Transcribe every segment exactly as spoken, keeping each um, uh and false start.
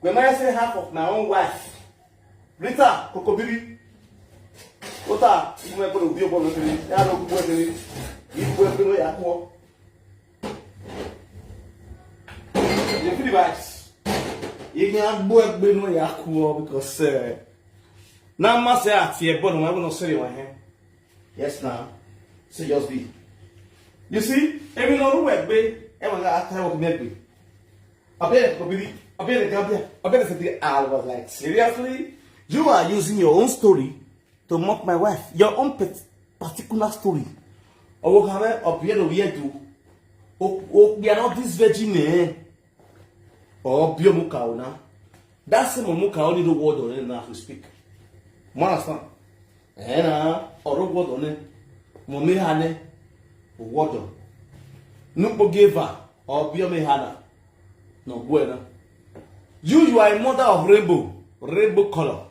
When I say half of my own wife, Rita Kokobiri. Ota, you might put a video on me. I don't go to you. Go to ya ko. You feel the vibes. You can go to ya ko because, uh, now must say at here, but I'm going to say you. Yes, now. So just be. You see, every no work, babe. Everyone got time of me. I bet it could be, I bet it could be, I bet it could be. I was like, seriously? You are using your own story to mock my wife. Your own pet-, particular story. Owo kare, obi eno yedu. O, o, we are not this virgin, eh? Obi omuka ona. That's him omuka only the word on it now to speak. You understand? Eh, na, or word on it. Mommy hane, word on. Nupo gave her, obi omi hana. No, bueno. You, you are a mother of rainbow, rainbow color.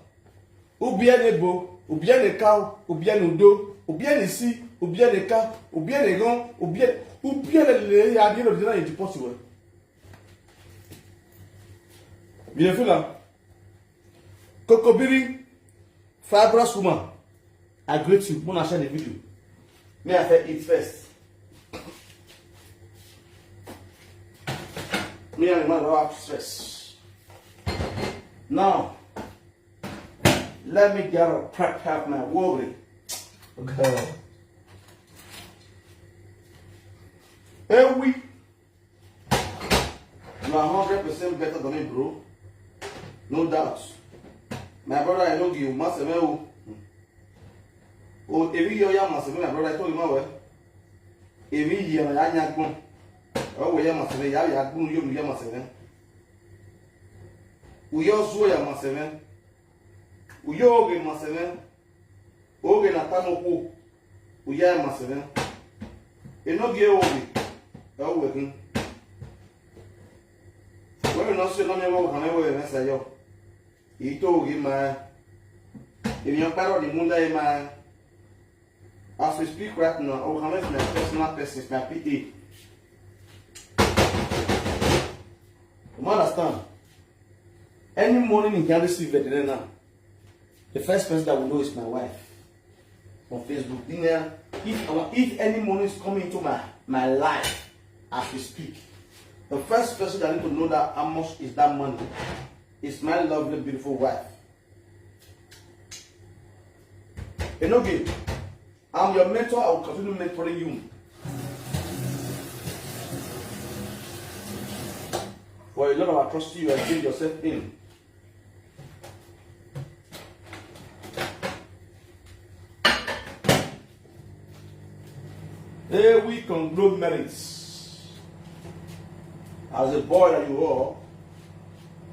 Ubiene bo, ubiene cow, ubiene udo, ubiene si, ubiene ka, ubiene gon, ubiene, ubiene le, ya, you know, you deport you. You feel am? Kokobiri, fibrous woman, I greet you. Mona share the video. Me, I feel it first. Me and the man, we have stress. Now, let me get a prep, have my worry. Okay. Every, you are hundred percent better than me, bro. No doubt. My brother, I know you, master, man. Oh, every year, yeah, master, my brother, I told him, well. Every year, I, I, I, oh, yeah, master, yeah, yeah, good, you, yeah, master. Uyo zuo ya maseme. Uyo oge maseme. Oge na tamokwu. Uya ya maseme. Enoge oge. Ewe gị. Wewe na ọsọ nọ n'ebe ọ ga na-ewe eme sa yo. Ito oge ma. Emi ọkpara dị mụ ndị ma. As we speak right now, Ohamed is my personal person, is my P A. You understand? Any morning in Gary Silver, the first person that will know is my wife on Facebook. You know, if, if any money is coming into my, my life as we speak, the first person that need to know that how much is that money is my lovely, beautiful wife. Enoge, I'm your mentor. I will continue mentoring you. For a lot of atrocity you have engaged yourself in. Hey, we conglomerates. As a boy that you are,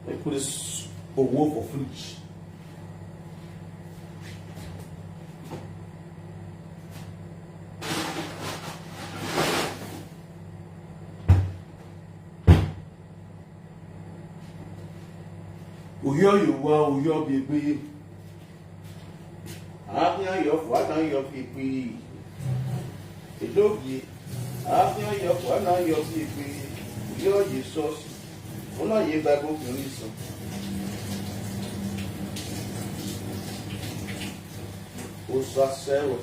they put this away for fridge. Uyo yuwa, uyo bebe. Afia yo fu atan yo pipi. Edogi. Afia yo fu atan yo pipi. Uyo Jesus. Una ye Bible kunisa. Usa sewe.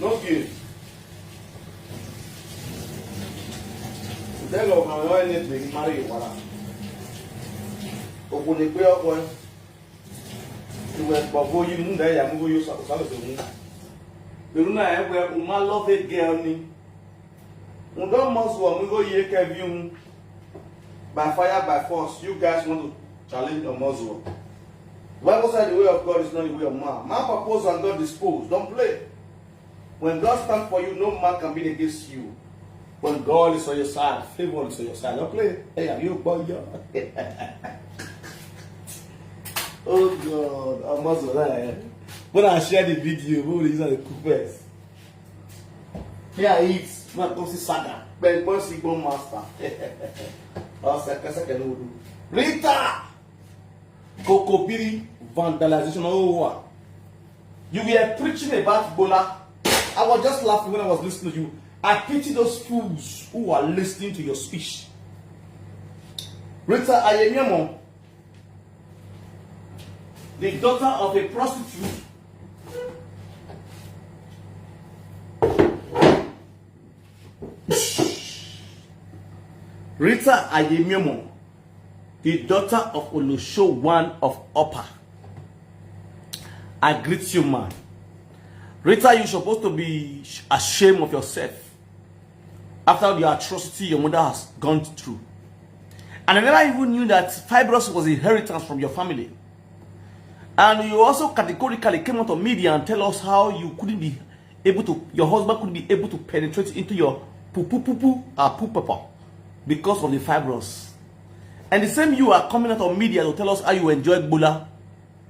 No good. Udega ọmọ ọmọ ẹni pè ní mari ìwara. Òkú ni pé ọkọ ẹ. Ìwé ẹ̀pọ̀ bóyí mú ndà ẹ̀yà mú bóyí ó sàkóso àlọ́ tó mú. Pẹ̀lú náà ẹ̀ pé o máa love a girl ni. Ǹdọ́ mọ́sù ọ̀mú ló yẹ kẹ́bí ń. By fire, by force, you guys want to challenge your muscle. Bible said the way of God is not the way of man. Man propose and God dispose. Don't play. When God stand for you, no man can be against you. When God is on your side, favor is on your side. Don't play. Hey, are you a boy? Oh God, I must lie. When I share the video, we will use the cook first. Here I eat. When I come see saga, but boy, see go master. Oh, second, second, no do. Rita! Kokobiri vandalization. Oh, wow. You were preaching about Bola. I was just laughing when I was listening to you. I pity those fools who are listening to your speech. Rita Ayemiamo, the daughter of a prostitute. Rita Ayemiamo, the daughter of Olusho one of Upper. I greet you, man. Rita, you're supposed to be ashamed of yourself after the atrocity your mother has gone through. And I never even knew that fibrosis was inheritance from your family. And you also categorically came out of media and tell us how you couldn't be able to, your husband couldn't be able to penetrate into your poo poo poo poo, uh, poo papa because of the fibrosis. And the same you are coming out of media to tell us how you enjoy Bola.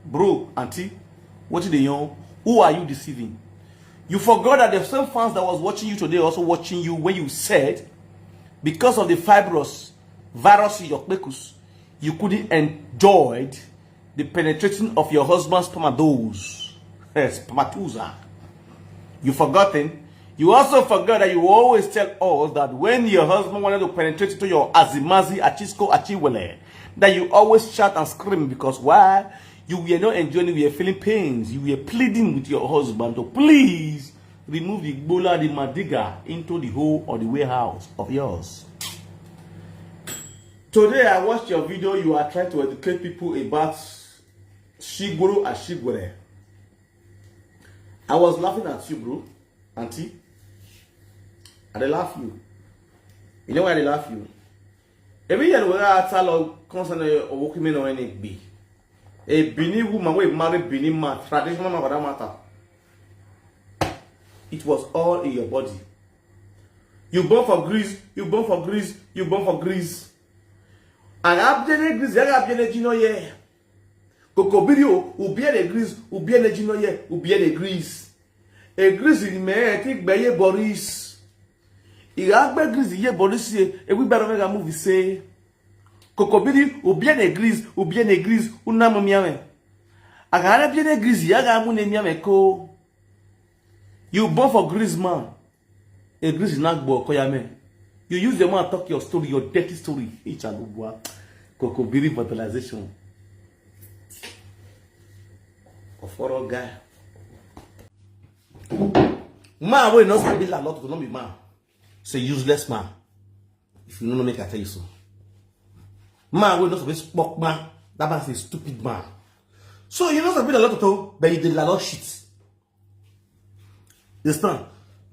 Bro, auntie, what did they young? Who are you deceiving? You forgot that the same fans that was watching you today also watching you when you said, because of the fibrosis virus in your pekus, you couldn't enjoy the penetrating of your husband's spermatozoa. Yes, spermatozoa. You forgotten? You also forgot that you always tell us that when your husband wanted to penetrate into your azimazi, achisco, achiwele, that you always shout and scream because why? You were not enjoying, you were feeling pains. You were pleading with your husband to please remove the gbola, the madiga into the hole or the warehouse of yours. Today I watched your video. You are trying to educate people about Shigoro Ashigore. I was laughing at you, bro. Auntie, I dey laugh you. You know why I dey laugh you? Every year we are tell concern a woman or any be a Benin woman wey marry Benin man, traditional man for that matter. It was all in your body. You born for Greece, you born for Greece, you born for Greece. Arabjene Greece, Arabjene Jino ye. Kokobiri o, ubiene Greece, ubiene Jino ye, ubiene Greece. E Greece ni me ti gbeye Boris. Iga gbe Greece ye Boris ye, e wi bero mega movie say. Kokobiri, ubiene Greece, ubiene Greece, unamu miame. Agara biene Greece, aga mu ne miame ko. You born for Greece man. A Greece na gbo koyame. You use the man talk your story, your dirty story. Ichalubwa. Kokobiri fertilization. Oforo guy. Man wey no sabi la lot to no be man. Say useless man. If you no know, make I tell you so. Man wey no sabi spoke man, that man is a stupid man. So you no sabi la lot to, but you dey la lot shit. You understand?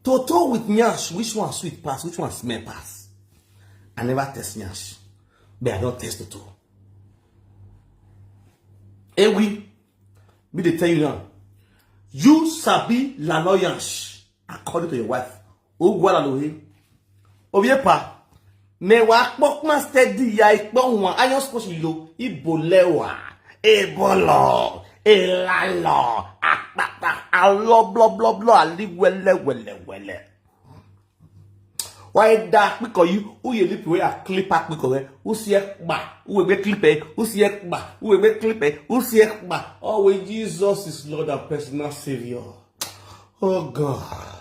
Toto with nyash, which one sweet pass, which one smell pass? I never test nyash, but I don't test toto. Ewi, me dey tell you now. You sabi la lot nyash, according to your wife. Ogwala lo he. Obie pa. Me wa kpokma steady ya ikpo wan. Ayo skoshi lo. Ibolewa. Ebolo. Elalo. Akpata. Alo blo blo blo. Ali wele wele wele. Why da piko you? Who you live where a clip up piko we? Who see ba? Who we clip eh? Who see ba? Who we clip eh? Who see ba? Oh, when Jesus is Lord and personal Savior. Oh God.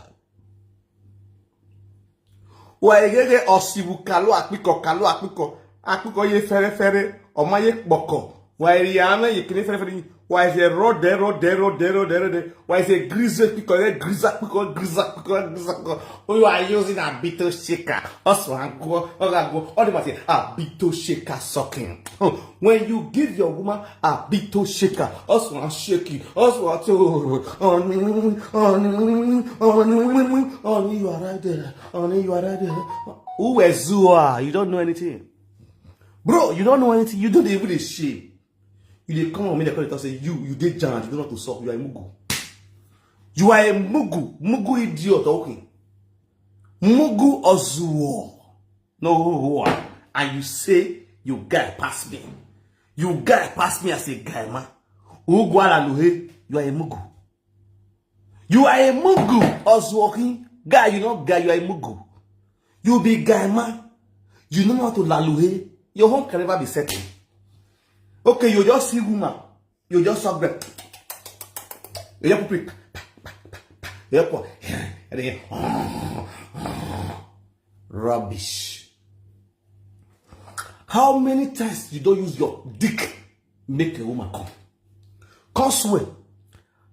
Wa egege osibu kalo akpiko, kalo akpiko. Akpiko ye fere fere. Oma ye kpoko. Wa eri ana ye kini fere fere. Wa ise rode rode rode rode rode. Wa ise grize kpiko ye griza kpiko griza kpiko griza kpiko. Oh, you are using a bito shaker. Also, I go, I go. All the say a bito shaker sucking. When you give your woman a bito shaker, also I'm shaking, also I tell honey, honey, honey, honey, you are right there, honey, you are right there. Who is you are? You don't know anything, bro. You don't know anything. You don't even dey shame. You dey come on me, they call it and say you, you dey jam, you don't know to solve. You are a mugu. You are a mugu, mugu idiot. Okay, mugu ozuo. No, and you say you guy pass me. You guy pass me as a guy man. Ugwala luhe, you are a mugu. You are a mugu. Oswoki, guy, you know, guy, you are a mugu. You be guy man. You know how to laluhe. Your home can never be settled. Okay, you just see woman. You just suck them. You just put it. You just put, and then, rubbish. How many times you don use your dick make a woman come? Come swear.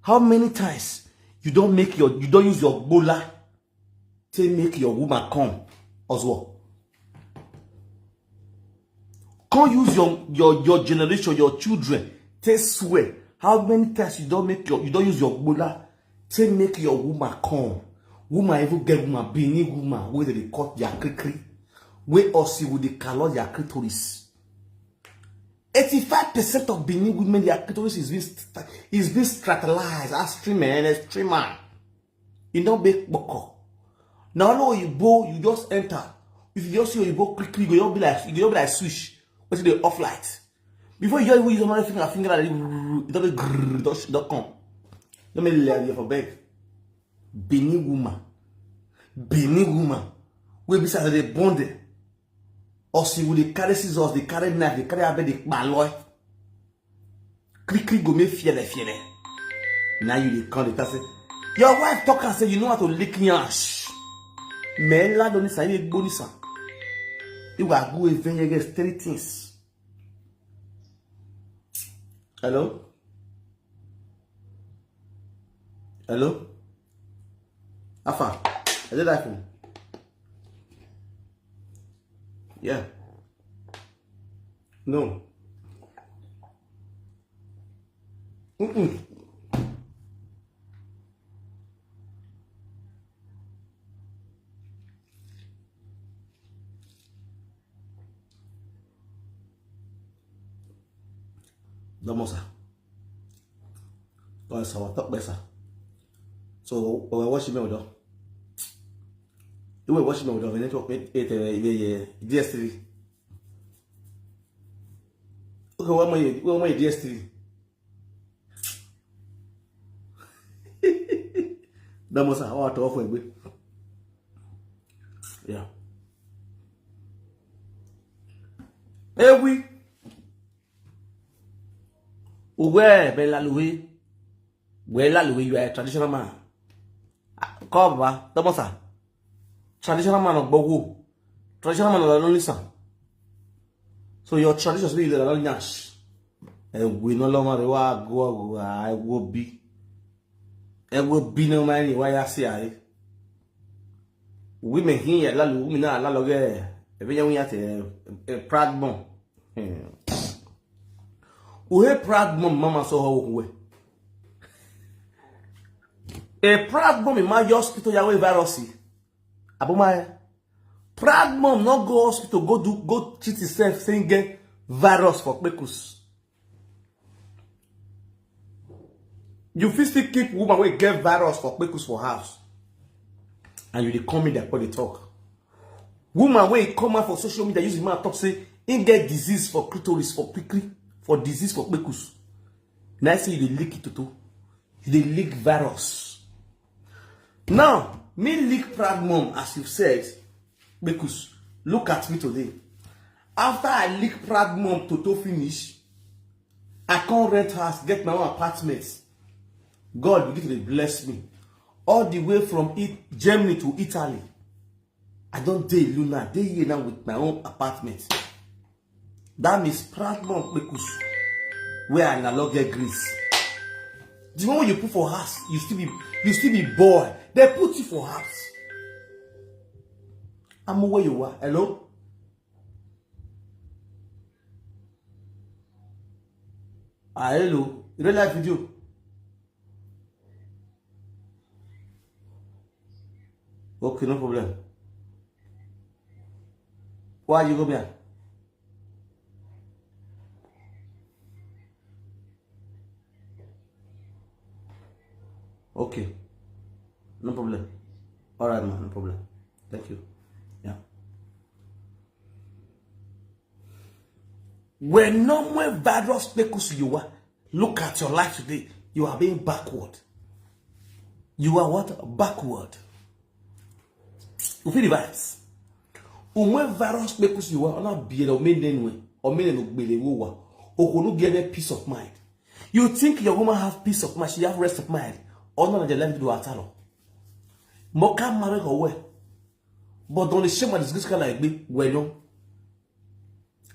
How many times you don make your, you don use your gbola take make your woman come as well? Come use your, your, your generation, your children, take swear. How many times you don make your, you don use your gbola take make your woman come? Woman even get woman, Benin woman, wey dey cut their krikri, wey also with the color their clitoris. Eighty-five percent of Benin women, their clitoris is being st-, is being strategized as streamer and streamer. E no make kpoko. Na only oyibo you just enter. If you just see oyibo quick quick, you go just be like, you go just be like switch. Wetin dey off light. Before you just use another finger, finger like this, e don be grrr, don, don come. No make lie for beg. Benin woman. Benin woman. Wey be say dey born there. Or she will dey carry scissors, dey carry knife, dey carry abeg, dey kpaloi. Quick quick go make fiele fiele. Now you dey come dey talk say, your wife talk and say you know how to lick yansh. Men la doni sa, you go ni sa. You are go even get three things. Hello? Hello? Afa, is it that phone? Yeah. No. Mm-mm. Domosa. Kawai sa wata kpesa. So, we watch me odo. You were watching me odo. Network, it, it, uh, D S T V. Okay, what am I, what am I D S T V? Domosa, how to offer a Yeah. Ewi. Uwe, Bella Louis. Bella Louis, you are a traditional man. Ah, come, Baba. Domosa. Traditional man of Bogu. Traditional man of Lonisa. So your traditions be the Lonyash. And we no longer wa go, I will be. I will be no man, why I say I. Women here, la women na la loge. Every young yate, a proud mom. Hmm. Uhe proud mom, mama so ho we. A proud mom in my hospital, Yahweh virus. Aboma, proud mom not go hospital, go do, go treat himself, saying get virus for kpekus. You fit still keep woman wey get virus for kpekus for house, and you dey come in there, dey talk. Woman wey come out for social media, use the man talk say he get disease for clitoris, for quickly, for disease for kpekus. Now say you dey leak it too. You dey leak virus. Now, me leak proud mom, as you said, because look at me today. After I leak proud mom toto finish, I can't rent house, get my own apartment. God begin to dey bless me. All the way from it, Germany to Italy. I don't dey Luna, dey here now with my own apartment. That means proud mom kpekus. Where I na love get grace. The one you put for house, you still be, you still be boy. They put you for house. I'm where you are. Hello? Ah, hello. Real life video. Okay, no problem. Why you go there? Okay. No problem. All right, man, no problem. Thank you. Yeah. When no more virus kpekus you are, look at your life today. You are being backward. You are what? Backward. You feel the vibes? Umwe virus kpekus you are, ona biere omenenwe, omenenu gbelewo wa. Okonu give peace of mind. You think your woman have peace of mind, she have rest of mind. Ona na the life do atalo. Moka mare ko we. But don't shame and disgrace like me, well, no.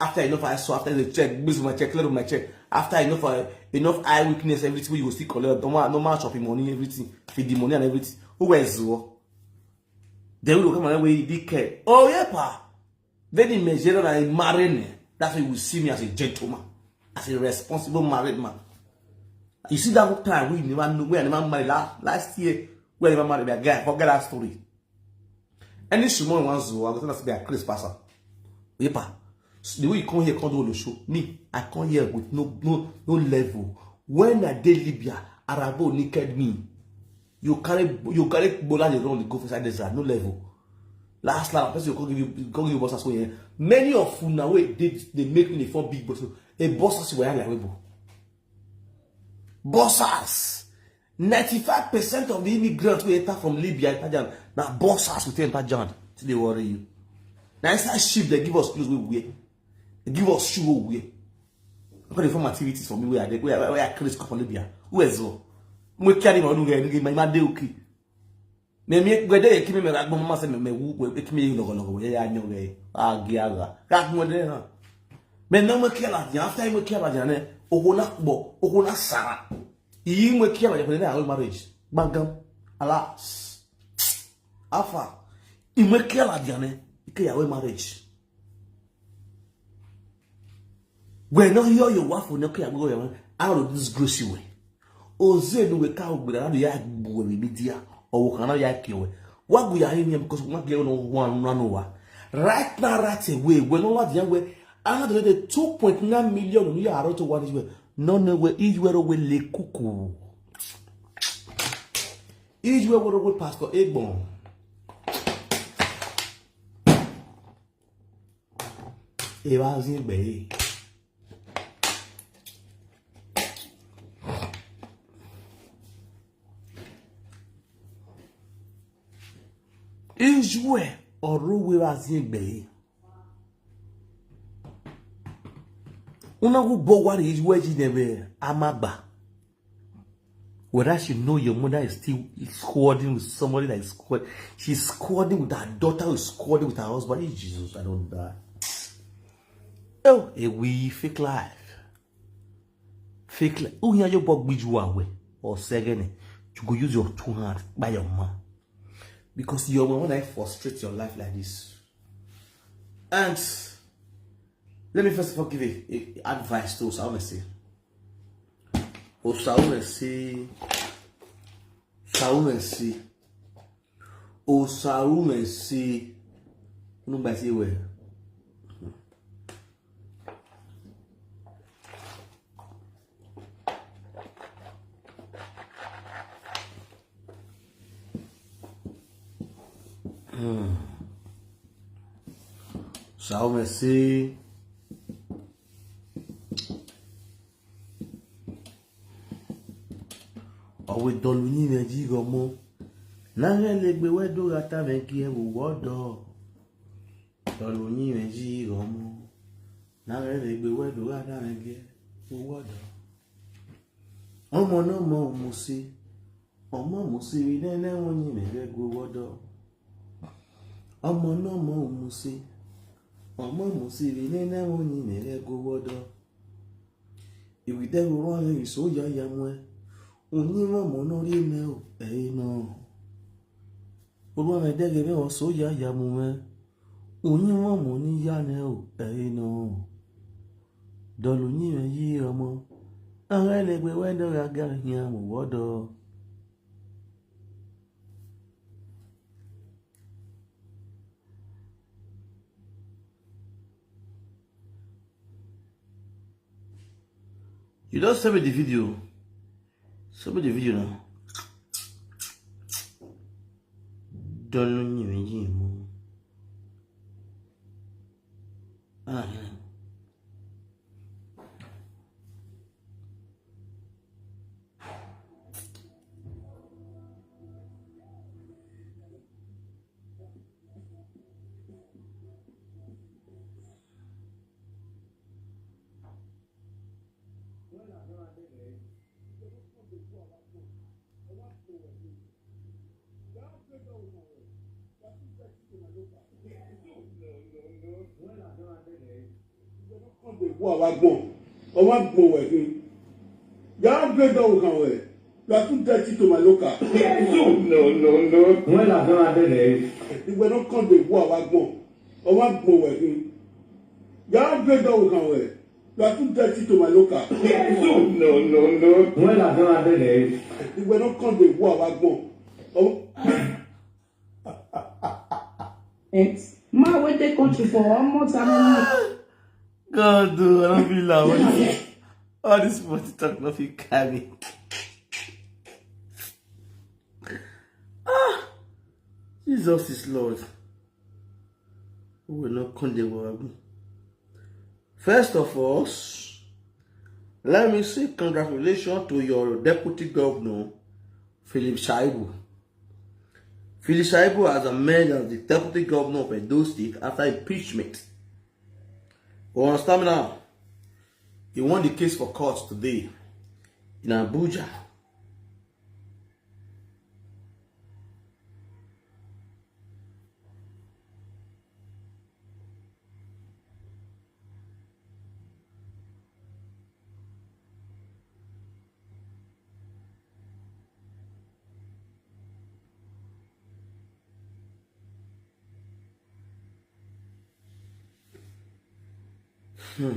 After enough I saw, after the check, based on my check, clear my check. After enough, uh, enough eye weakness, everything wey you go still collect, normal, normal shopping money, everything, feed the money and everything. Who were Zuo? Then we go come and we did care. Oh yeah, pa. Then the Nigeria na marry me. That's why you will see me as a gentleman, as a responsible married man. You see that time we never know, we never married last, last year. We never married a guy. Forget that story. Any small one Zuo, I go tell us be a Chris pastor. Yepa. The way you come here, come do the show. Me, I come here with no, no, no level. When I did Libya, Arabo naked me. You carry, you carry Bola the run, the go inside desert, no level. Last lap, person go give you, go give you boss as well. Many of you now, wait, they, they make me for big boss. A boss as well, like, boss ass. Ninety-five percent of the immigrants we enter from Libya, enter Jan. Now boss ass we enter Jan. Till they worry you. Now inside ship, they give us clothes we wear. They give us shoe we wear. Look at the form activities for me where I, where, where I create for Libya. Who else? We carry my own, my, my day, okay. Me, me, wede ye kimi me ragbo mama se me, me wu, we, we kimi ye logo logo, we ya nyo we, a gi aga. Ragbo de na. Me no me kia la dia, after me kia la dia ne, ogo na bo, ogo na sara. Yi me kia la dia, ne, awe marriage. Bangam, alas. Afa, yi me kia la dia ne, ike ya we marriage. We no yo yo wa fo ne kia go ya, I will disgrace you we. Oze nu we ka ugbira na ya gbu we media. O wo kana ya ki we. Wa gu ya yin because ma ge no wa no no wa. Right now, right away, we no la dia we. Ana de two point nine million nu ya aro to wa ni we. No no we, ij we ro we le kuku. Ij we ro we pastor Egbon. E ba zin gbe. Ijue oro we ba zin gbe. Una gu bo wa ijue ji ne be amagba. Whether she know your mother is still squadding with somebody that is squad, she's squadding with her daughter, is squadding with her husband. Hey, Jesus, I don't die. Oh, a we fake life. Fake life. Who hear your bog with you away? Or second, you go use your two hands by your mom. Because your mom and I frustrate your life like this. And let me first of all give a, a advice to Osa Omesi. Osa Omesi. Osa Omesi. Osa Omesi. Unu gba si we. Hmm. Osa Omesi. Owe dolu nyi me ji gomo. Na re le gbe we do gata me ki e wo wodo. Dolu nyi me ji gomo. Na re le gbe we do gata me ki e wo wodo. Omo no mo musi. Omo musi ri ne ne wo nyi me re go wodo. Omo no mo musi. Omo musi ri ne ne wo nyi me re go wodo. Iwide ro wa re so ya ya mwe. Onyi mo mo no ri me o, eh no. Oro me de ge me o so ya ya mu me. Onyi mo mo ni ya ne o, eh no. Dolu nyi me yi omo. Ara le gbe we do ga ga ya mu wodo. You don't send me the video. Send me the video now. Don't know me, me, me. Ah, yeah. Come dey go our gbon. Omo gbon we hin. Your own great don we can we. You are too dirty to my local. No, no, no. When I don add there. If we no come dey go our gbon. Omo gbon we hin. Your own great don we can we. You are too dirty to my local. No, no, no. When I don add there. If we no come dey go our gbon. Omo. Eh? Man wey dey country for almost how many years? God, oh, I don't feel like all this, all this money talk no fit carry. Ah, Jesus is Lord. We no come dey worry. First of all, let me say congratulations to your deputy governor, Philip Shaibu. Philip Shaibu has emerged as the deputy governor of Edo State after impeachment. You understand me now? He won the case for court today in Abuja. Hmm.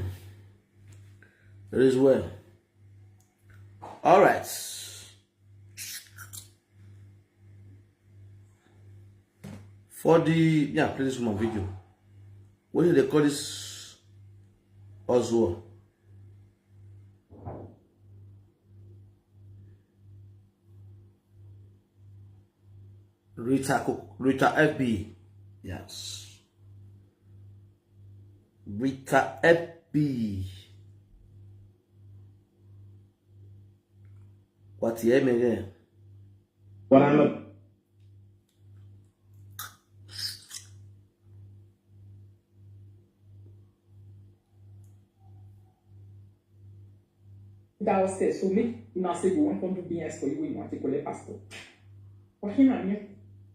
It is well. All right. For the, yeah, play this one video. What do they call this? Oswald. Rita Cook, Rita F B. Yes. Rita F B. What you hear me again? What I'm a That was said. So make una say you want to do B S for you when you want to collect passport. But here na me,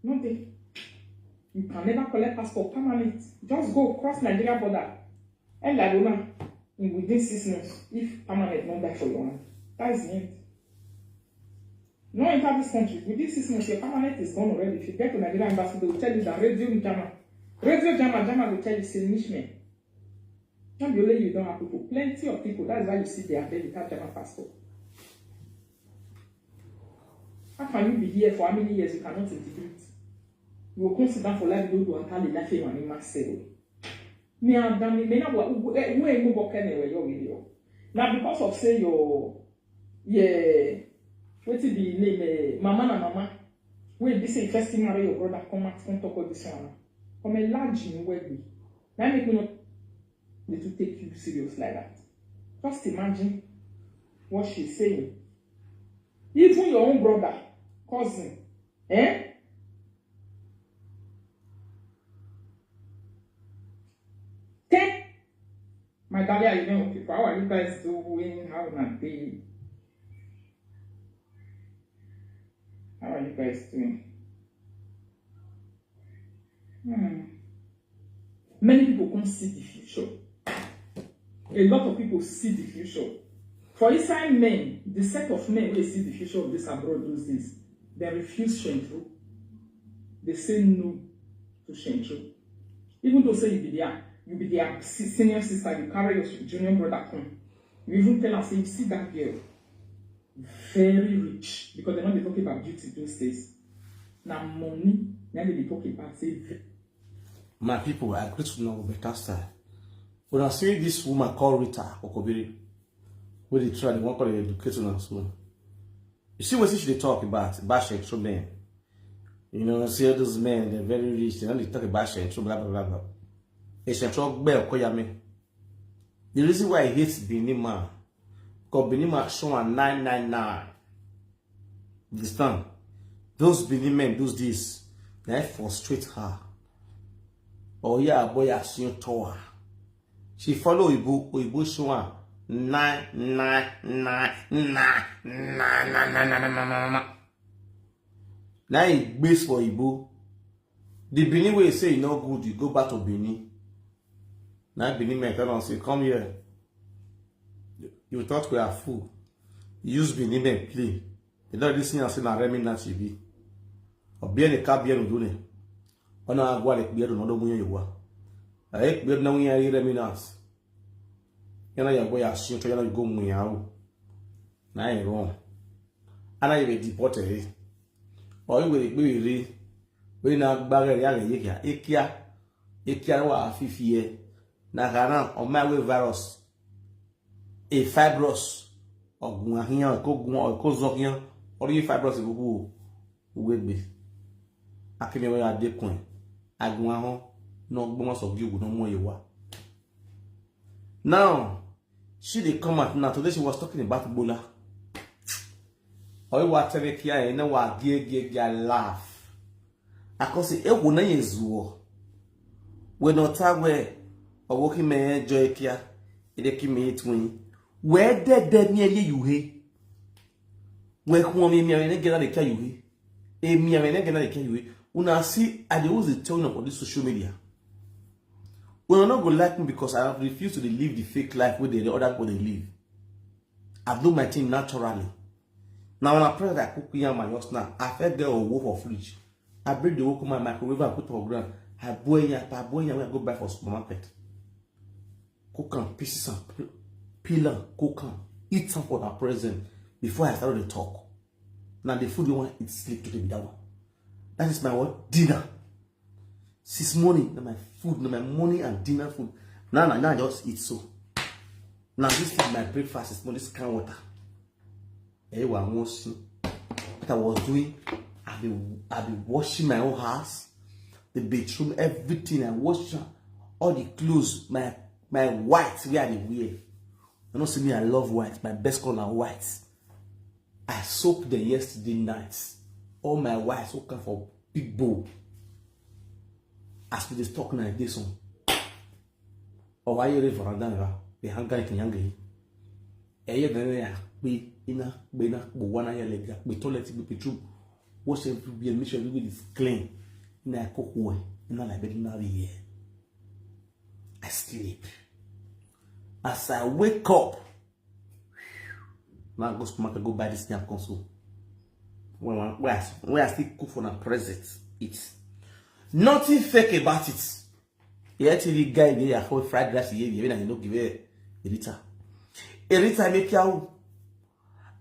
nothing. You can never collect passport permanent. Just go cross Nigeria border. And like una, in within six months, if permanent not die for your hand, that's the end. No enter this country. Within six months, your permanent is gone already. If you get to Nigeria embassy, they will tell you that Radio Jama, Radio Jama, Jama will tell you, say, Nishman. Not be only you don't have people. Plenty of people. That's why you see they are there without Jama passport. How can you be here for how many years? You cannot integrate. You will come sit down for life, you don't do a tally life, you and Marcel. Me and Dami, me na wa, we, we, we, we, we, we, we, Now, because of say your, yeah, wetin be name, eh, mama na mama. Wey be say first thing marry your brother, come out, come talk all this one. Come a large in where we. Now make me not need to take you serious like that. Just imagine what she's saying. Even Your own brother, cousin, eh? Take my darling, you know, people, how are you guys doing? How are they? How are you guys doing? Hmm. Many people can't see the future. A lot of people see the future. For inside men, the set of men will see the future of this abroad those days. They refuse Central. They say no to Central. Even though say you be there, you be their senior sister, you carry your junior brother come. You even tell her, say, you see that girl, very rich, because they know they talk about beauty those days. Now money, now they talk about say. My people, I greet you now with better style. When I see this woman called Rita Okobiri, where they try, they want to educate on us. You see what she they talk about, about sexual men. You know, see all those men, they're very rich, they don't talk about sexual, blah, blah, blah, blah. It's sexual bell, Koyame. The reason why I hate Benin man, because Benin man show a nine nine nine. Understand? Those Benin men, those days, they frustrate her. Oh yeah, boy, I see you tower. She follow Oyibo, Oyibo show her nine nine nine nine nine nine nine nine nine nine. Now he base for Oyibo. The Benin way say e no good, you go back to Benin. Now Benin men tell am say, come here. You thought we are fool. Use Benin men play. You don't listen and say na remnant you be. Or be any car be any dune. Ona agwa le be no do munye yuwa. Aye be no munye remnant. Yana ya go ya shi to yana go munye awo. Na e wrong. Ana ye be deported. Or you will be re. We na gbagere ya le yekia. Ekia. Ekia wa afifie. Na kana o ma we virus. A fibrous. Ogun ahiyan ko gun o ko zo hiyan. Ori fibrous bubu. Uwe gbe. Akimi we adekun. Agun ahon. No gbomo so gi ogun no mo ye wa. Now, she dey come out now. Today she was talking about Bola. Oyi wa tell me kia, you know what, gia, gia, gia, laugh. I can say, "Eh, wo na ye zuo." We no ta we, owo ki me enjoy kia, e de ki me twin. We de de mi ye you he. We ku mi mi ne gena de kia you he. E mi mi ne gena de kia you he. Una see, I dey always dey tell you on this social media. Una no go like me because I refuse to dey live the fake life wey the other people dey live. I do my thing naturally. Now when I press that cook yam and just now, I felt the owo for fridge. I bring the owo, my microwave and put for ground. I boil yam, I boil yam when I go buy for supermarket. Cook am pieces and peel am, cook am, eat am for that present before I start to talk. Now the food you want eat, sleep today be that one. That is my what? Dinner. Since morning, na my food, na my morning and dinner food. Now, now, now I just eat so. Now this is my breakfast this morning, this kind water. Eh, wa won si. What I was doing, I be, I be washing my own house, the bedroom, everything. I wash all the clothes, my, my white, where I dey wear. You know, see me, I love white. My best color white. I soak them yesterday night. All my whites soak am for big bowl. As we dey talk now, this one. Oh, why you for down? They hang like young. Eh, you know, yeah, we in a, we na, we wanna hear like that. We toilet, we be true. Wash everywhere, make sure everywhere is clean. Na I cook well. Na like bed na here. I sleep. As I wake up, now I go supermarket, go buy this yam console. When, when, when I, when I still cook for na present, eat. Nothing fake about it. Yeah, T V guy, yeah, for fried rice, yeah, yeah, you know, give it Erita. Erita make you.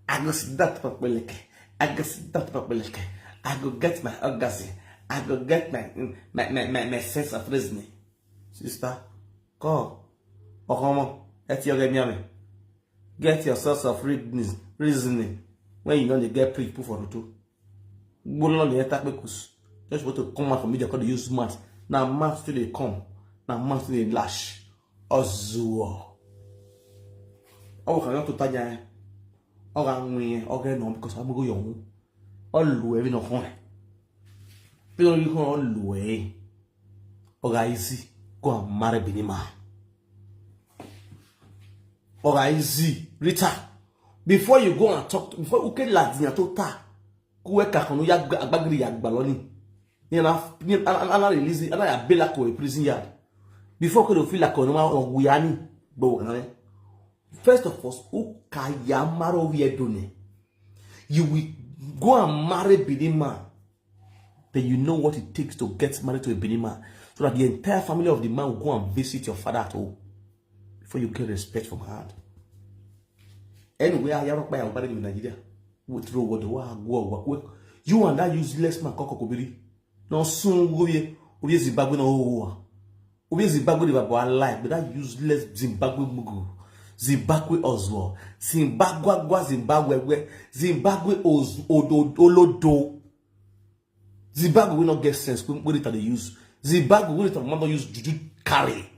I go sit down for Peleke. I go sit down for Peleke. I go get my orgasm. I go get my, my, my, my, my sense of reasoning. Sister, call. Okomo, eti oge miame. Get your source of reasoning, reasoning. When you know they get preach, put for the two. Gbolo ni enter kpekus. Just want to come out for media, call the use mouth. Now mouth still dey come. Now mouth still dey lash. Ozuo. Oh, can you to tanya? Oga nwe, oga no, because I'm go young. All we no home. People you can all we. Oga easy, go and marry Benima. Oga easy, Rita. Before you go and talk, before you get Latina to ta, kuwe kakonu ya agbagiri ya gbaloni. Ni ana ni ana ana release, ana ya bela ko prison yard. Before ko feel like no ma we ani. But first of all, who can ya marry we done? You will go and marry Benima. Then you know what it takes to get married to a Benin man, so that the entire family of the man will go and visit your father at home before you get respect from her hand. Anyway, I have my body in Nigeria. What road, what the world, what you and that useless man, Koko Kobiri. No soon go ye, we Zimbabwe no war. We Zimbabwe the Baba alive, but that useless Zimbabwe Mugu, Zimbabwe Oswald, Zimbabwe, Zimbabwe Oz Odo Olodo. Zimbabwe will not get sense. When Rita they use Zimbabwe, will Rita mama use juju carry.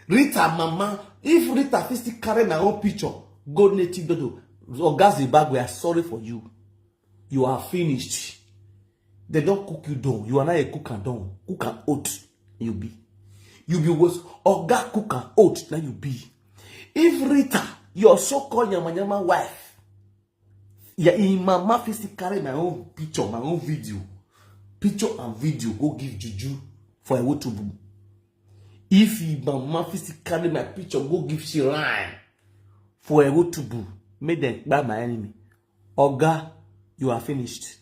Rita mama, if Rita fit still carry my own picture, go native dodo. Oga Zimbabwe, I sorry for you. You are finished. They don't cook you down. You are not a cook and down. Cook and oat. You be. You be worse. Oga cook and oat. Now you be. If Rita, your so-called yamayama wife, yeah, in my mouth is to carry my own picture, my own video, picture and video, go give juju for a wotubu. If in my mouth is to carry my picture, go give shrine for a wotubu, make them buy my enemy. Oga, you are finished.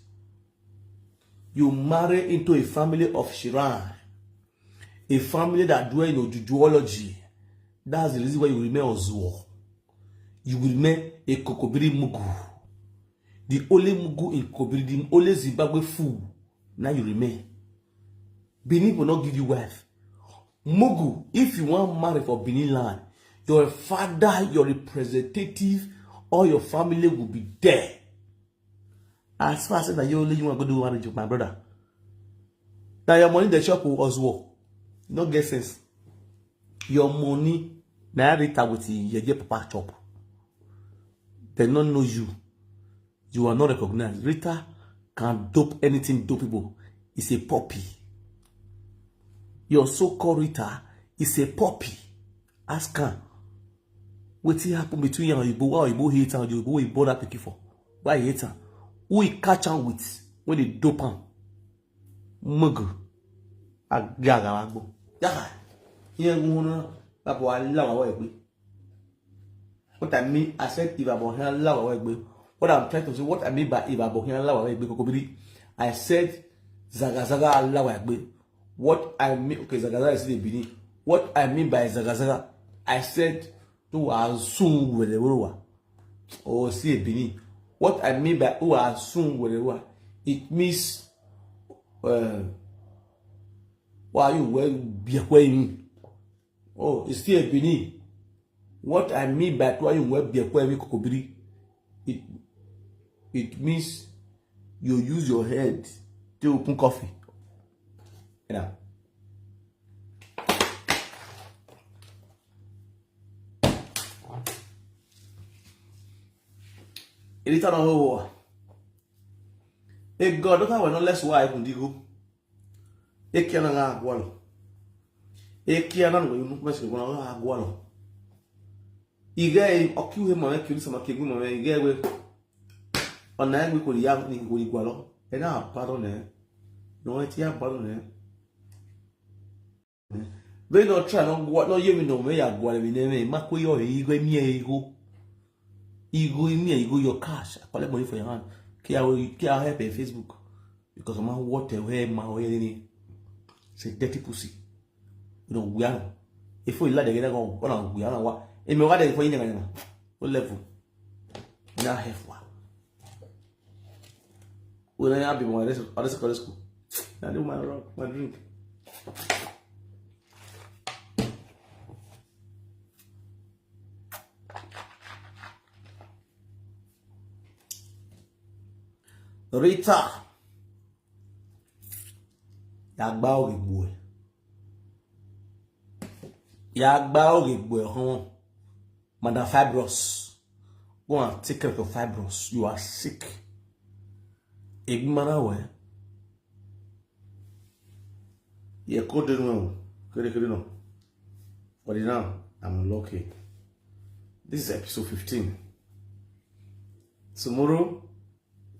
You marry into a family of shrine, a family that dwell in ojujuology. That's the reason why you remain Ozuo. You will remain a Kokobiri Mugu. The only Mugu in Kokobiri, the only Zimbabwe fool. Now you remain. Benin will not give you wife. Mugu, if you want marry for Benin land, your father, your representative, or your family will be there. As far as that you only you want to do marriage with my brother. Now your money the shop will Ozuo. No get sense. Your money, now Rita with your papa chop. They don't know you. You are not recognized. Rita can dope anything dope people. It's a puppy. Your so-called Rita is a puppy. Ask her. Wetin happen between you and Igbo? Why Igbo hate am? Igbo wey born that pikin for? Why he hate am? Who he catch am with when they dope am? Mugu. Agagawagbo. Yaha. Ihe ngwụrụ na baba alawa wa egbe. What I mean, I said if I bought here lawa wa egbe. What I'm trying to say, what I mean by if I bought here lawa wa egbe, Kokobiri, I said zaga zaga alawa egbe. What I mean, okay, zaga zaga is the Benin. What I mean by zaga zaga, I said to assume wherever. Oh, see a Benin. What I mean by who assume wherever, it means uh, why you well be acquainted. Oh, it's still a Benin. What I mean by why you well be acquainted Kokobiri, it it means you use your head to open coffee. You know. Elita no ho. E God, don't have no less why I can digo. E kiana nga agwalo. E kiana no you must go na agwalo. Ige okiu he mame kiu sama kigu mame ige we. Ona egbe ko ya ni ko ni gwalo. E na pardon ne. No e ti ya pardon ne. They no try no gwa no ye mi no me ya gwa mi ne me ma ko yo ego mi ego. Ego mi ego your cash. I collect money for your hand. Kia kia help in Facebook. Because man what a way ma o ye ni. Say dirty pussy. You know we are. If we like the go on we are wa. E me wa de for yin na. O level. Na help wa. When I be my rest of the school. I do my rock, my drink. Rita. Ya gba oge gbo e. Ya gba oge gbo e hon. Madam Fibros. Go and take care of your fibroids. You are sick. Ignore where. Yeah, code them well. Kere, kere, no. For the now, I'm lucky. This is episode fifteen. Tomorrow,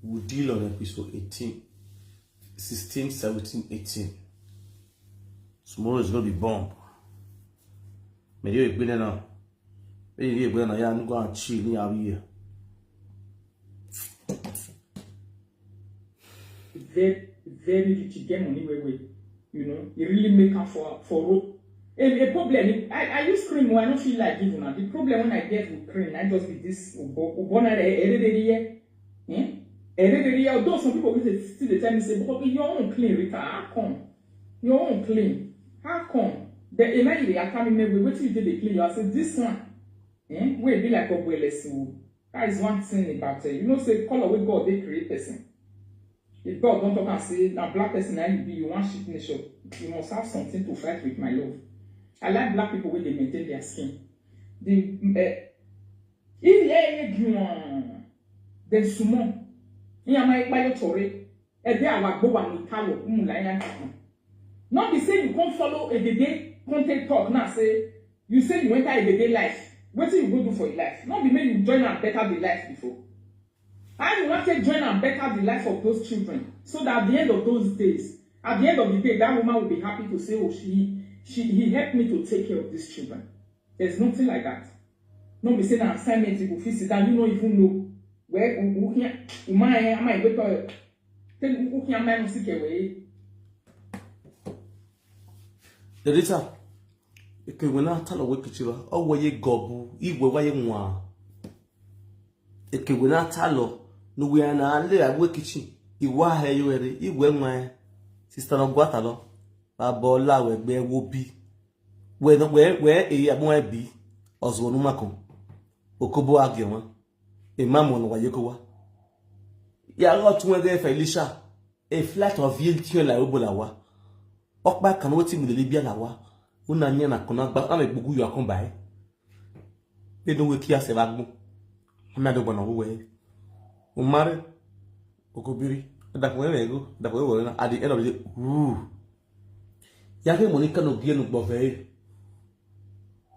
we'll deal on episode eighteen, sixteen, seventeen, eighteen. Tomorrow is gonna be bomb. May you be there now. May you be there now. Yeah, I'm going to chill. Yeah, I'm here. Very, very rich, he get money well well. You know, he really make am for for road. A, a problem, I, I use cream, oh, I don't feel like giving am. The problem when I get with cream, I just be this obo, obo na the hereditary here. Hmm? Hereditary here. Although some people will say, still they tell me, say, "But your own clean, Rita, how come? Your own clean. How come?" The email they are coming me with, "What you did they clean?" You say, "This one, eh? Wey be like obo elesu." That is one thing about it. You know, say color wey God dey create person. If God don talk and say na black person na you be, you wan shit nation, you must have something to fight with, my love. I like black people wey dey maintain their skin. The eh, if eh, eh, you wan, then sumo. Iya ma ipa yo tore. E dey our go wa no tawo, umu la ya. No be say you come follow Egede, come take talk now say you say you enter Egede life. Wetin you go do for your life? No be make you join and better the life before. How you want to join and better the life of those children, so that at the end of those days, at the end of the day, that woman will be happy to say, "Oh, she, she, he helped me to take care of these children." There's nothing like that. No be say na assignment you go fit sit down, you no even know. Where u u here, u ma eh, am I wake up? Tell u here, am I no sick away? Derita, eke wena talo we kichiwa, o weye gobu, i we waye nwa. Eke wena talo, no we na le awe kichi, i wa he yo ere, i we nwa. Sister no gwa talo, baba ola we gbe wo bi. We no we we e ya mo e bi, ozo nu mako. Okobo age won. E ma mo no waye ko wa. Ya lo tun we ge Felicia. A flight of eighteen la obo la wa. Okpa kan wetin mi le bi la wa. Una nya na kona gba, am egbugu yo akon bai. E no we ki ase ba gbo. Am ado gbona wo we. O mare. Okobiri. Da ko we go. Da ko we na. At the end of the day, ooh. Ya ke Monica no gi enu gbo fe.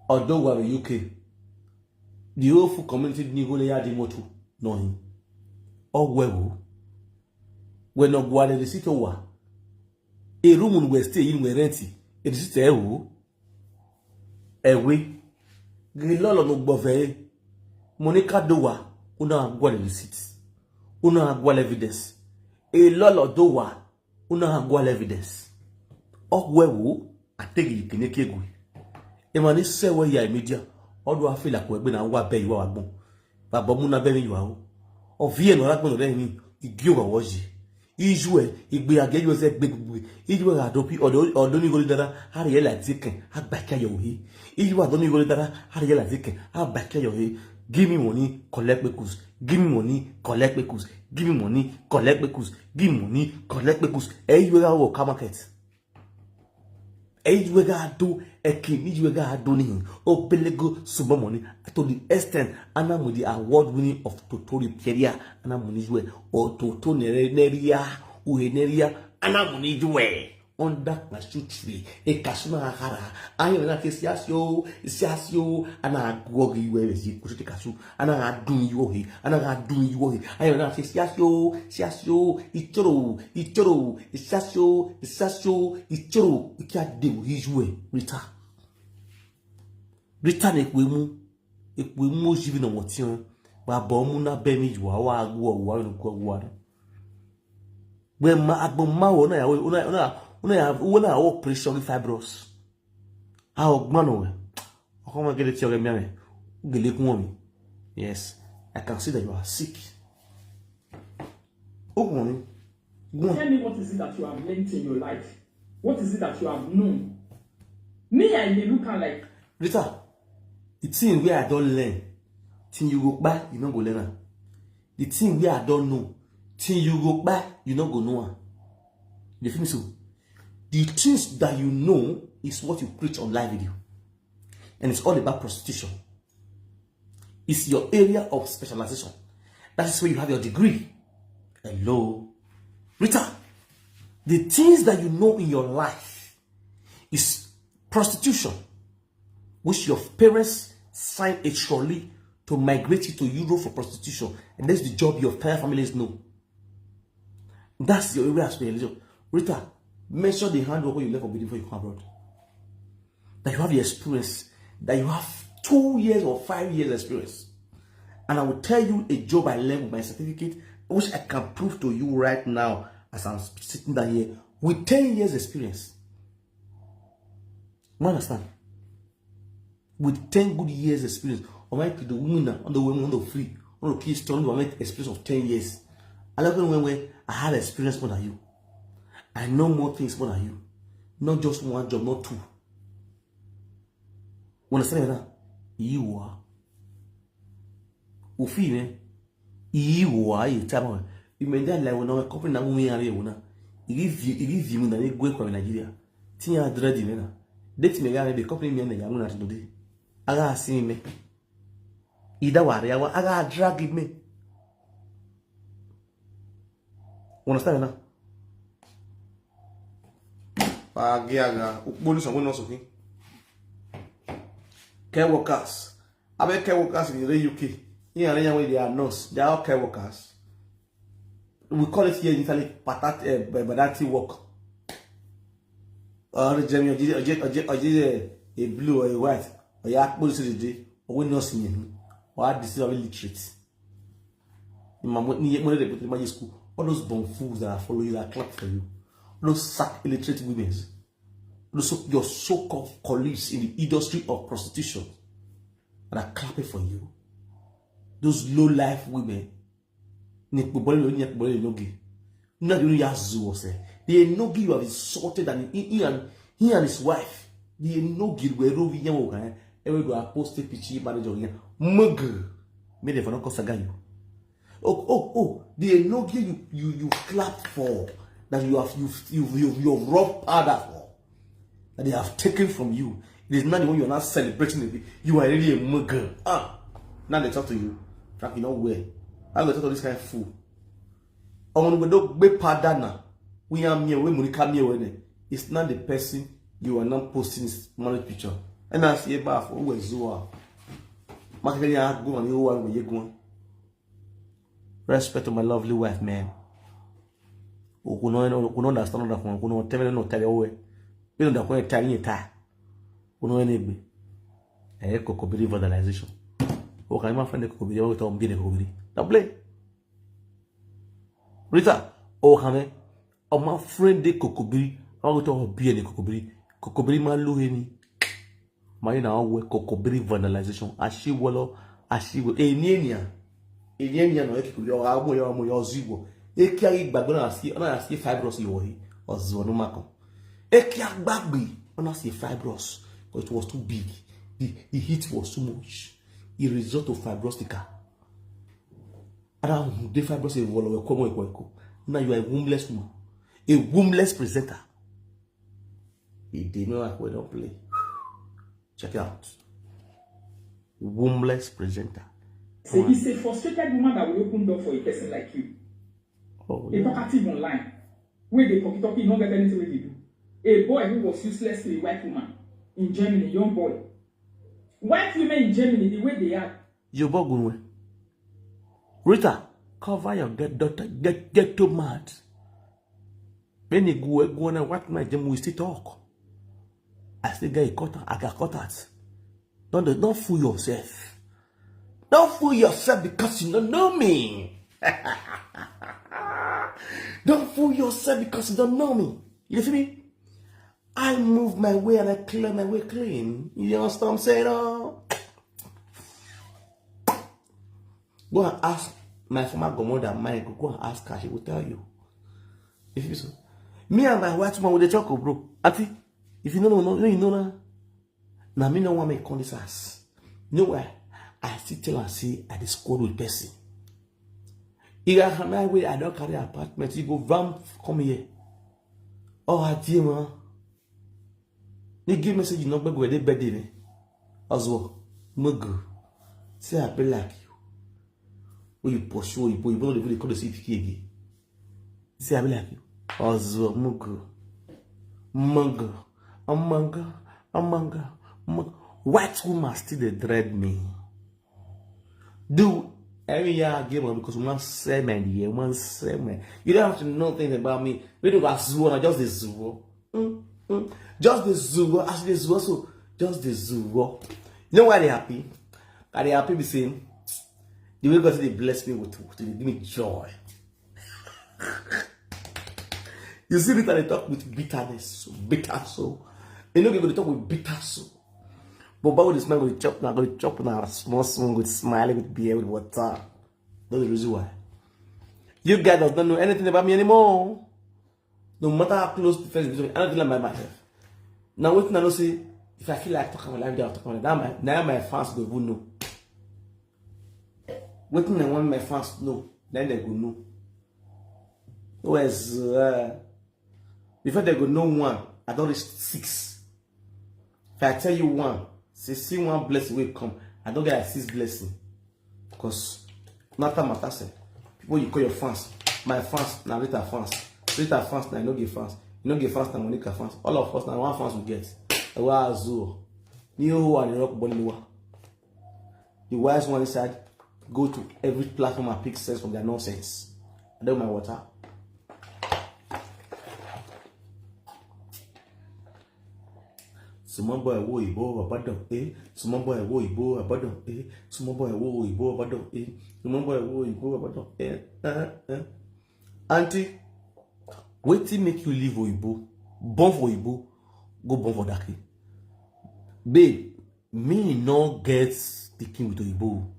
Odo wa U K. The whole full community ni go le ya di motu no hin. O we wo. We no gwa le receipt wa. A room we stay in, we rent. E receipt e wo. E we. Gi lolo no gbo fe. Monica do wa. Una gwa le receipt. Una gwa le evidence. E lolo do wa. Una gwa le evidence. O we wo. Ategi kine kegwe. E ma ni se we ya media. Odo afila ko egbe na wa be iwa wa gbon. Baba mu na be mi iwa o. O vie no la gbon re mi. Igi o wa wo ji. Iju e, igbe age yo se gbe gbugbe. Iju e ado pi odo, odo ni goli dara. Ari e la ti ken. Agba ke yo he. Iju ado ni goli dara. Ari e la ti ken. Agba ke yo he. Give me money, collect pekus. Give me money, collect pekus. Give me money, collect pekus. Give me money, collect pekus. E iwe ga wo ka market. E iwe ga do, e ke mi iwe ga do ni. O pelego sumo money. To the extent, ana mo the award winning of Totori Peria. Ana mo ni iwe. O Toto nere, neria. Uhe neria. Ana mo ni iwe. Under cashew tree, a cashew na hara. I am not a siasio, siasio, and I go give you a si kushiti cashew, and I do you he, and I do you he. I am not a siasio, siasio, ichoro, ichoro, siasio, siasio, ichoro, ikia de uhiwe, Rita. Rita ne kwemu, ekwemu jivi no motion, ba bomu na bemi yuwa, wa guwa, wa no kwa guwa. When ma agbo ma wo na ya wo na na na ya wo na operation fibros. A o gbon no we. O ko ma gele ti o re mi ame. Gele kun mi. Yes, I can see that you are sick. O kun mi. Gbon. Tell me, what is it that you have learned in your life? What is it that you have known? Me, I dey look am like, Rita, the thing where I don't learn, till you go back, you no go learn am. The thing where I don't know, till you go back, you no go know am. You feel me so? The things that you know is what you preach on live video. And it's all about prostitution. It's your area of specialization. That is where you have your degree. Hello. Rita, the things that you know in your life is prostitution, which your parents signed a trolley to migrate you to Europe for prostitution. And that's the job your entire families know. That's your area of specialization. Rita, mention the handwork you left for before you come abroad. That you have the experience, that you have two years or five years experience. And I will tell you a job I learned with my certificate, which I can prove to you right now as I'm sitting down here with ten years experience. You understand? With ten good years experience, or my the women now, on the women, on the free, on the kids, on the experience of ten years. I love when, when I had experience more than you. I know more things more than you. Not just one job, not two. You understand that? You are. Ufi, man. You are a time. You may die like when our company now we are here. You give you, you give you money, go to Nigeria. Tinya dread, man. Date me, the company me, and I'm not today. I got see me. Ida wari awa, I got drag me. Understand now? Pagiaga, ukboni someone else, okay? Care workers. I bet care workers in the U K. Here and there, they are nurse. They are all care workers. We call it here in Italy, patat, uh, badati work. Or the German, or the, or the, or the, a blue or a white, or you have policy today, or we not seeing, or I deceive illiterate. In my money, money they put in my school. All those bum fools that are following you, that clap for you. All those sack illiterate women. Those so, your so-called colleagues in the industry of prostitution that are clapping for you. Those low-life women. Ni kpobole lo, ni kpobole lo gi. Na you ya zu ose. The Enogi you have insulted and he, he and he and his wife. The Enogi were rovi yan wo kan. Ewe do a post picture manager yan. Mug. Me the for no saga you. Oh, oh, oh, the Enogi you, you, you clapped for, that you have, you, you, you, you have robbed others for, that they have taken from you. It is not the one you are not celebrating. It. You are really a mugger. Ah, now they talk to you. Like you know where. I go talk to this kind of fool. I want to go be pardon. We are mere, we Monica mere. It's not the person you are not posting his marriage picture. And I see about for who is who are. Makanya go and you are where you going. Respect to my lovely wife, man. Okuno, okuno understand that one. Okuno tell me no tell you. We don't know tell you ta. Okuno enegbe. Eh, kokobiri vandalization. Okay, my friend kokobiri. We talk be kokobiri. Don't play. Rita, okay, man. Oh, my friend de kokobiri. I want to be a kokobiri. Kokobiri ma lu heni. Ma you na we kokobiri vandalization. Ashiwolo, ashiwo. Eni enia. Eni enia no eki kuyo amu yo amu yo ziwo. Eki ayi gbagbe na asi, na asi fibroids yo yi. Ozo no mako. Eki agbagbe, na asi fibroids. But it was too big. The, the heat was too much. It result of fibrostica. Ara the fibroids e wolo we komo eko eko. Now you are a wombless woman. A wombless presenter. He did not like we don't play. Check it out. Wombless presenter. Say it's a frustrated woman that will open door for a person like you. Oh, a yeah. Talkative online. Where they talkie talkie, you don't get anything where they do. A boy who was useless to a white woman in Germany, young boy. White women in Germany, the way they are. You bogunwe. Rita, cover your get daughter, get get to mad. When you go go on a what my gym we still talk. I still get caught. I got caught at. Don't don't fool yourself. Don't fool yourself because you don't know me. Don't fool yourself because you don't know me. You see me? I move my way and I clear my way clean. You understand what I'm saying? Oh? Go and ask my former godmother, Mike. Go and ask her. She will tell you. If you so, me and my white woman, we dey talk, oh, bro. Auntie, if you no know, no, no, you know now. Now me no want me come this house. You know why? I still tell her say I dey squad with person. If I come my way, I don't carry apartment. You go ram come here. Oh, I dear man. They give message you not go where they bed in. As well. Mugu. Say I be like you. When you pursue Oyibo, you don't even dey call the C P K again. Say I be like you. Ozo, Mugu, Mungu, Amungu, Amungu, Mungu. White woman still dey dread me. Do every year I give up because one semen here, one semen. You don't have to know things about me. We don't got zuo, I just the zuo. Mm, mm. Just the zuo, as the zuo, so just the zuo. You know why they happy? Are they happy? Be saying the way God say they bless me with, with they give me joy. You see, Rita, they talk with bitterness, bitter soul. You know, people they talk with bitter soul. But Bible this man go chop now, go chop now, small small, with smiling, with beer, with water. That's the reason why. You guys does not know anything about me anymore. No matter how close the friends between me, I don't like my myself. Now, what I know say, if I feel like talking about life, I'll talk about it. Now my, now my fans go even know. Wetin I want my fans to know, then they go know. Whereas, uh, before they go know one, I don't reach six. If I tell you one, say see one blessing will come, I don't get like six blessing. Because matter matter say, people you call your fans, my fans, na Rita fans. Rita fans, na Inoge fans. Inoge fans, na Monica fans. All of us, na one fans we get. Ewa Azul. Ni o wa ni rock ball ni wa. The wise one inside go to every platform and pick sense from their nonsense. I don't mind water. Small boy wo Oyibo Abadan, eh? Small boy wo Oyibo Abadan, eh? Small boy wo Oyibo Abadan, eh? Small boy wo Oyibo Abadan, eh? Eh, eh. Auntie, wetin make you leave Oyibo, born for Oyibo, go born for Daki? Babe, me no get the king with Oyibo.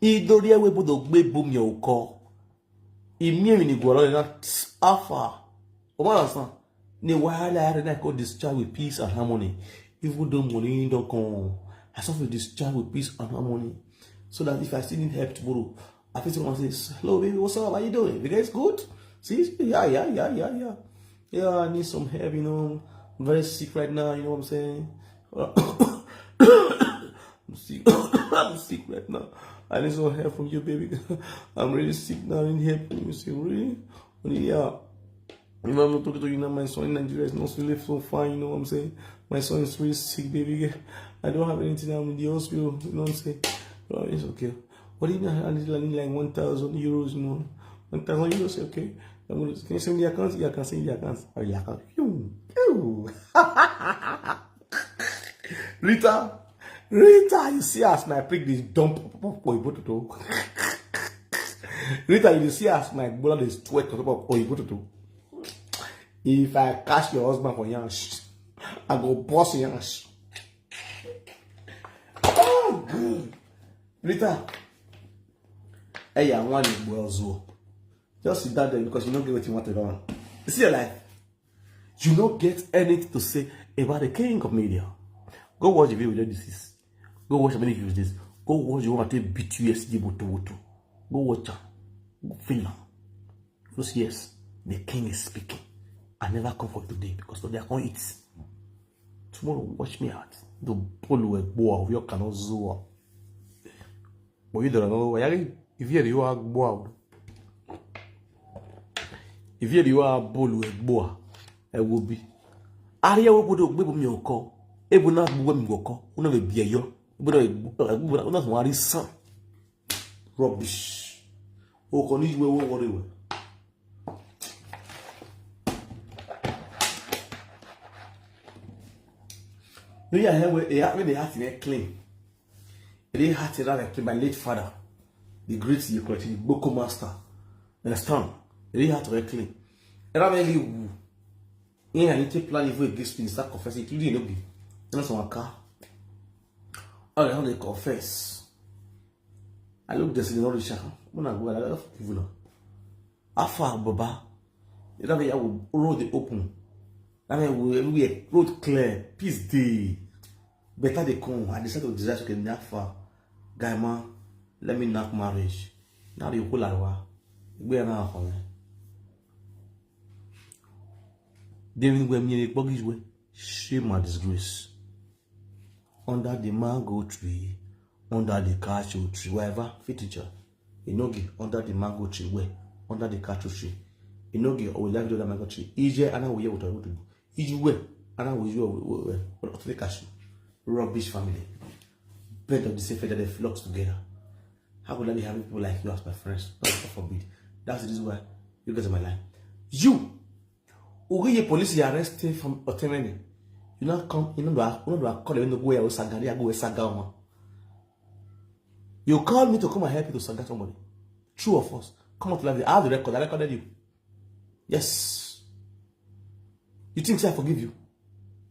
Idori ewe bodo gbe bomi oko. Imi emi ni gwara na afa. O ma san. Ni wahala I call this child with peace and harmony. Even though money don't come, I suffer this child with peace and harmony. So that if I still need help tomorrow, I feel someone says, "Hello, baby, what's up? How you doing? You guys good? See, yeah, yeah, yeah, yeah, yeah. Yeah, I need some help, you know. I'm very sick right now, you know what I'm saying?" I'm sick. I'm sick right now. I need some help from you, baby. I'm really sick now. I need help from you. Say, really? Really, yeah. You know, I'm not talking to you now. My son in Nigeria is not really so fine, you know what I'm saying? My son is really sick, baby girl. I don't have anything. I'm in the hospital, you know what I'm saying? But it's okay. What do you know? I need, I need like one thousand euros, you know. One thousand euros, okay. I'm gonna, can you send me the account? Yeah, I can send you the account. Oh, yeah, I can. Pew, pew. Rita, Rita, you see as my prick this dump up, up, up, up, up, up. Rita, you see as my brother is sweat on top of Oyibo Toto. If I catch your husband for yansh, I go boss yansh. Oh, good. Rita, hey, I want you well so. Just sit down there because you don't get what you want to do. You see your life. You don't get anything to say about the king of media. Go watch the video with this. Go watch many views this. Go watch the one that take B T S G Boto Boto. Go watch her. Go feel her. Because yes, the king is speaking. I never come for today because today I can't eat. Tomorrow, watch me out. The ball will go out. You cannot zo. But you don't know. If you are go out. If you are ball will go out. I will be. Aria will go to Bible me oko. Ebu na Bible me oko. Una be biyo. Ebu na Bible na wari san. Rubbish. O ko ni we wo worry we. No, yeah, we, yeah, we dey heart dey clean. E dey heart dey clean. My late father, the great Iyekweti Boko master. Understand? E dey heart dey clean. Era me liwu. Yeah, I need to plan if we give speech, start confessing, including no be. That's one car. All I want to confess. I look this in the Lord. When I go, I love people now. How far, Baba? That way I will road dey open. That way we everywhere road clear, peace dey. Better dey come. I decide to desire to get that far. Guy man, let me knock marriage. Now the whole arwa. Igbe na akome. David we mi re pogis we. Shame and disgrace. Under the mango tree, Under the cashew tree, wherever, fit teacher. Inogi, under the mango tree, where? Under the cashew tree. Inogi, oh, we like the other mango tree. Ije, ana wuye wuta wutu. Ije, where? Ana wuye, where? What the cashew? Rubbish family. Bird of the same feather, they flocks together. How could I be having people like you as my friends? No, God forbid. That's the reason why you get my line. You, Ugiye police, you arrested from Otemene. You not come, you know, you know, call them to go where Saga, they go where Saga, Oma. You call me to come and help you to Saga somebody. True or false? Come out live. I have the record. I recorded you. Yes. You think say I forgive you?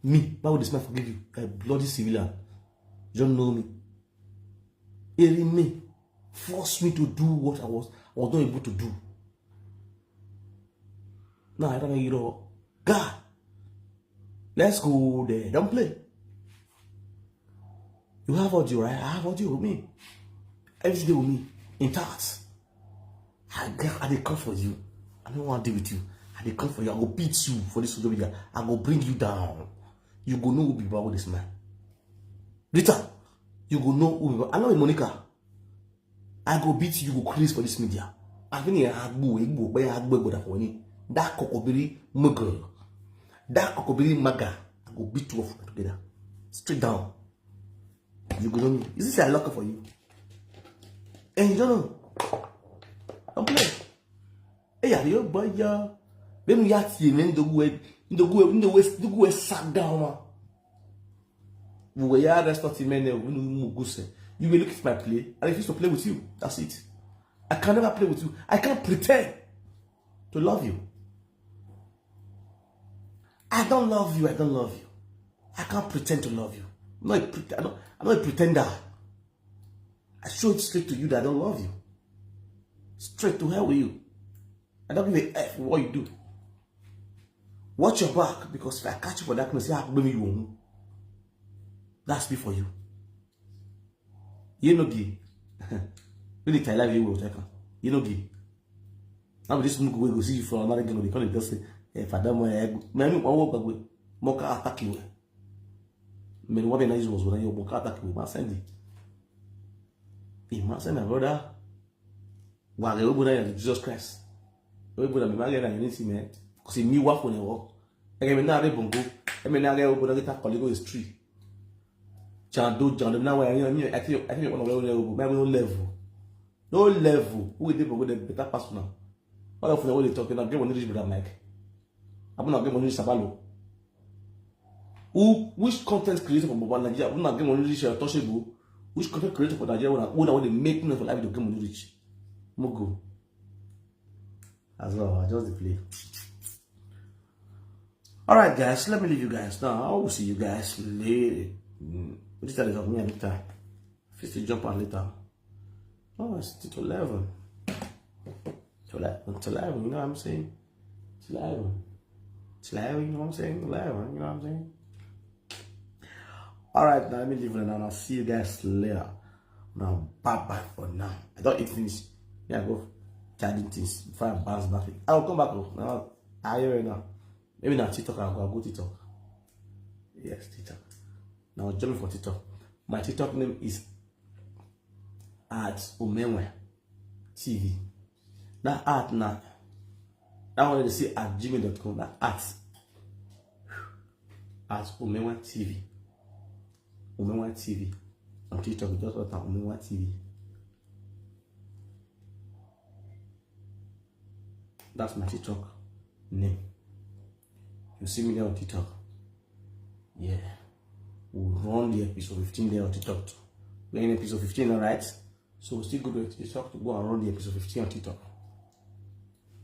Me, why would this man forgive you? A bloody civilian. You don't know me. Eri me, force me to do what I was, I was not able to do. Now I don't know, you know, God, let's go there. Don't play. You have audio, right? I have audio with me. Everything with me, intact. I get, I dey come for you. I don't want to deal with you. I dey come for you. I go beat you for this social media. I go bring you down. You go know who be Baba this man. Rita, you go know who be Baba. I know Monica. I go beat you, you go crazy for this media. I think you agbo, igbo, but you agbo, but for me. That kokobiri muggle. That kokobiri maga. I go beat you up together. Straight down. You go know me. Is this a lock for you? And you don't know. Don't play. Hey, are you boy? Yeah. Then we are seeing in the way, in the way, in the way, the way sat down. We were here, rest of the men, we know who go say. You will look at my play. I refuse to play with you. That's it. I can never play with you. I can't pretend to love you. I don't love you. I don't love you. I can't pretend to love you. I'm not a, pret- I'm not, I'm not a pretender. I show it straight to you that I don't love you. Straight to hell with you. I don't give a F for what you do. Watch your back, because if I catch you for that, say, "Ah, baby, you won't." That's me for you. You know, gay. Really, I love you, will take. You know, gay. Now this move we go see you for another game. They call it just say, "Hey, Father, my egg." Man, what work away? Moka attack you. Man, what be nice was when you moka attack you. Man, send it. Man, send my brother. Wa ge obo na ya Jesus Christ. Obo na mi ma ge na unity, man. Because me work on the work. I mean, na re bongo. I mean, na ge obo na get a colleague is tree. Jando, jando, na wa ya, I think, I think one of the level. My own level. No level. Who dey go the better person now? All of them, what they talking now? Get one reach brother Mike. I'm not get money Sabalo. Who, which content creator from Baba Nigeria? I'm not get money reach uh, Touchable. Which content creator for Nigeria? Who that, who that they make money for life to get money reach? Mugo. As well, I just dey play. All right, guys, let me leave you guys now. I will see you guys later. Mm. This time is of me and later. Fist to jump on later. Oh, it's still eleven. It's eleven, it's eleven, you know what I'm saying? It's eleven. It's eleven, you know what I'm saying? Eleven, you know what I'm saying? All right, now let me leave it now. I'll see you guys later. Now, bye bye for now. I don't eat finish. Yeah, I go charging things before I bounce back. I'll come back. Oh. Now, I hear it now. Maybe now TikTok, I'll go, I'll go TikTok. Yes, TikTok. Now, join me for TikTok. My TikTok name is at Omenwe T V. That at now, that one they see at gmail dot com. That at, at Omenwe T V. Omenwe T V. On TikTok, just write down Omenwe T V. That's my TikTok name. You see me there on TikTok. Yeah. We'll run the episode fifteen there on TikTok too. We're in episode fifteen, all right? So we still go to TikTok to go and run the episode fifteen on TikTok.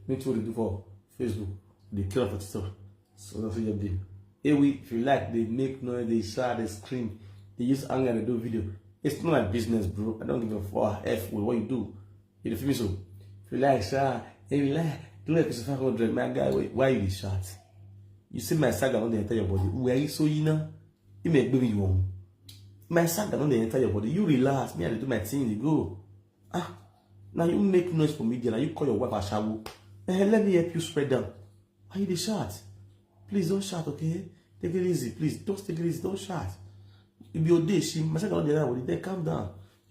Me too, they do for Facebook. They kill for TikTok. So that's what you do. Hey, we, if you like, they make noise, they share, they scream, they use anger, they do video. It's not my business, bro. I don't give a fuck F with what you do. You feel me so? If you like, share, if you like, do episode five hundred, my guy, why, why you dey shout? You see my saga on the entire body. Where you so you know? You make baby you want. My saga on the entire body. You relax. Me, I do my thing. You go. Ah, now you make noise for media. Now you call your wife Ashawo. Eh, let me help you spread down. Why you dey shout? Please don't shout, okay? Take it easy, please. Just take it easy. Don't shout. If you dey, she, my saga on the entire body. Then calm down.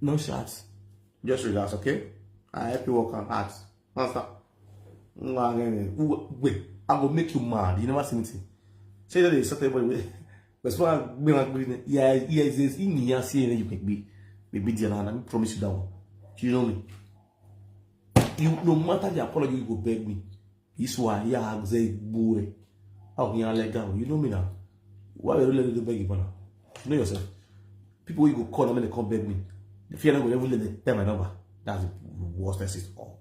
No shout. Just relax, okay? I help you work on heart. Master. Wait, I go make you mad. You never see anything. Say that they set everybody with. But so I bring my green. Yeah, yeah, it's in here. See, you make me. Maybe the land. I promise you that one. You know me. You, no matter the apology, you go beg me. This why, yeah, I say, boy. How can I let go? You know me now. Why you let me beg you, man? You know yourself. People you go call, I'm gonna come beg me. If you're not gonna even let them tell my number, that's the worst test is all.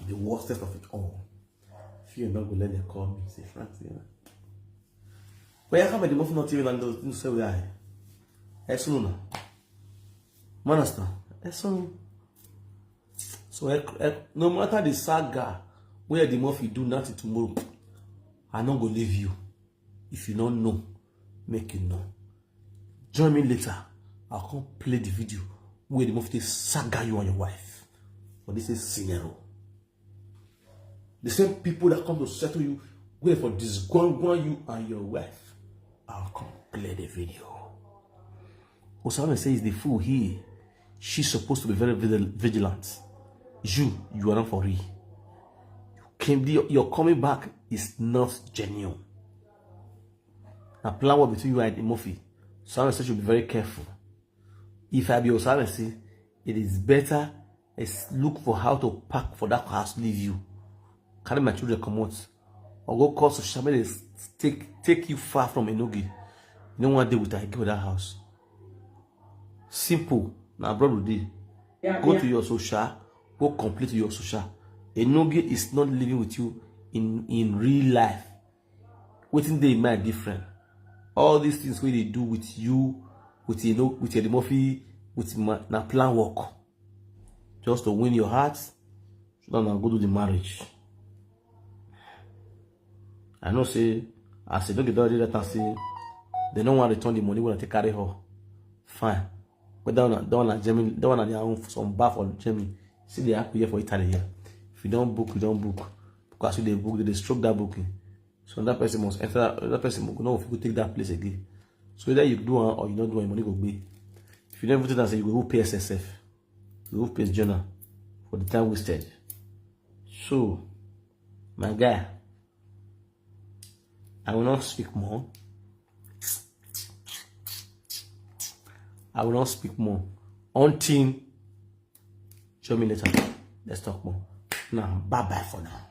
The worst test of it all. If you're not gonna let them call me, say, Frank, you know. But I can't make the move not even and those things say we are. As soon now. Master, as soon. So eh, eh, no matter the saga, where the move you do nothing tomorrow, I not go leave you. If you don't know, make you know. Join me later. I'll come play the video where the move they saga you and your wife. For this is scenario. The same people that come to settle you, where for disgwangwang you and your wife. I'll come play the video. Osama says the fool here. She's supposed to be very vigil- vigilant. You, you are not for real. You came, your, your coming back is not genuine. Now plan war between you and Murphy. So I say you should be very careful. If I be Osama, say it is better is look for how to pack for that house, leave you. Carry my children come out. Or go call social media, take take you far from Enogi. You don't want to deal with that girl that house. Simple. Now abroad with you. Go to your social, go complete your social. Enogi is not living with you in, in real life. Wetin dey in mind different. All these things wey dey do with you, with you know, with Eddie Murphy, with my, na plan work. Just to win your heart, so that na go do the marriage. I know say as e no get already that time say they no wan return the money wey I take carry her. Fine. But that one, that one na Germany, that one na their own some bar for Germany. See the happen here for Italy here. If you don't book, you don't book. Because you dey book, they dey stroke that booking. So that person must enter, that person must no fit go take that place again. So either you do am or you no do am, your money go be. If you never take that, say you go pay S S F. You go pay journal for the time wasted. So, my guy, I will not speak more. I will not speak more. Until show me later. Let's talk more. Now, bye bye for now.